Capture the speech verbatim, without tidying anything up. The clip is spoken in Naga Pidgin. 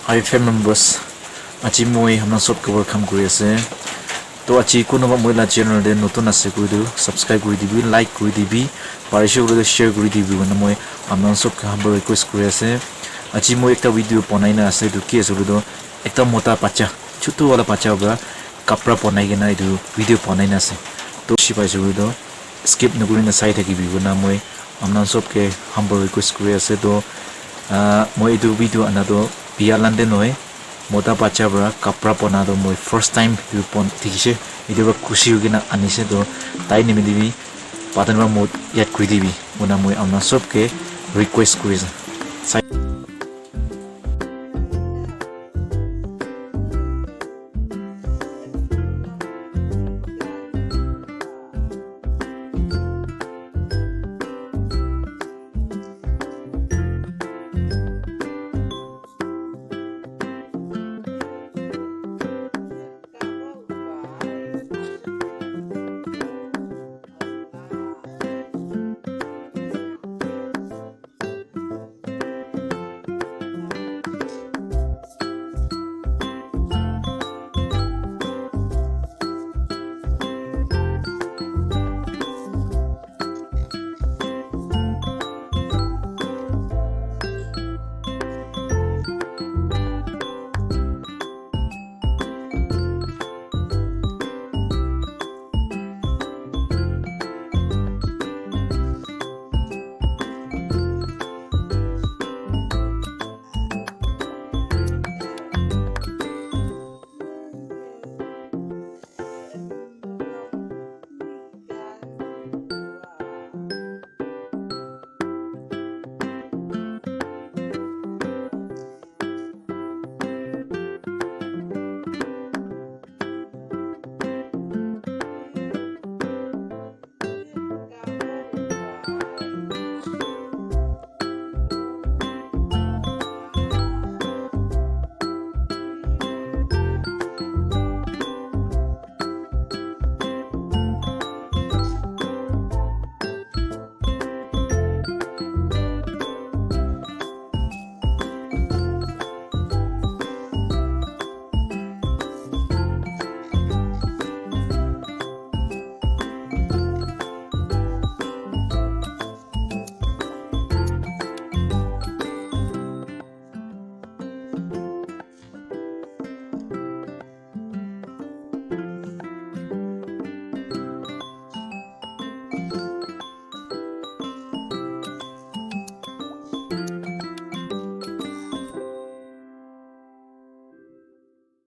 Hi fam members, aji moi hamna sob ke welcome kuri ase. To aji kunuba moi la channel te notun ase koi tu subscribe kuri dibi, like kuri dibi, parishe koi tu share kuri dibi koina moi hamna sob ke humble request kuri ase. Aji moi ekta video banai na ase, tu ki ase koi tu ekta mota bacha, chutu wala bacha para kapra banai kena etu video banai na ase. To shibai ase koi tu skip nokuri na sai thakibi koina moi apna sob ke humble request kuri ase. To ah, moi etu video ana to bia lande nohoi, mota bacha para kapra bana to moi first time etu bon dikhishe. Etu para khushi hoi kena anise, to tai nimite bi padan para mot yat kuri dibi koina moi apna sob ke request kuri ase.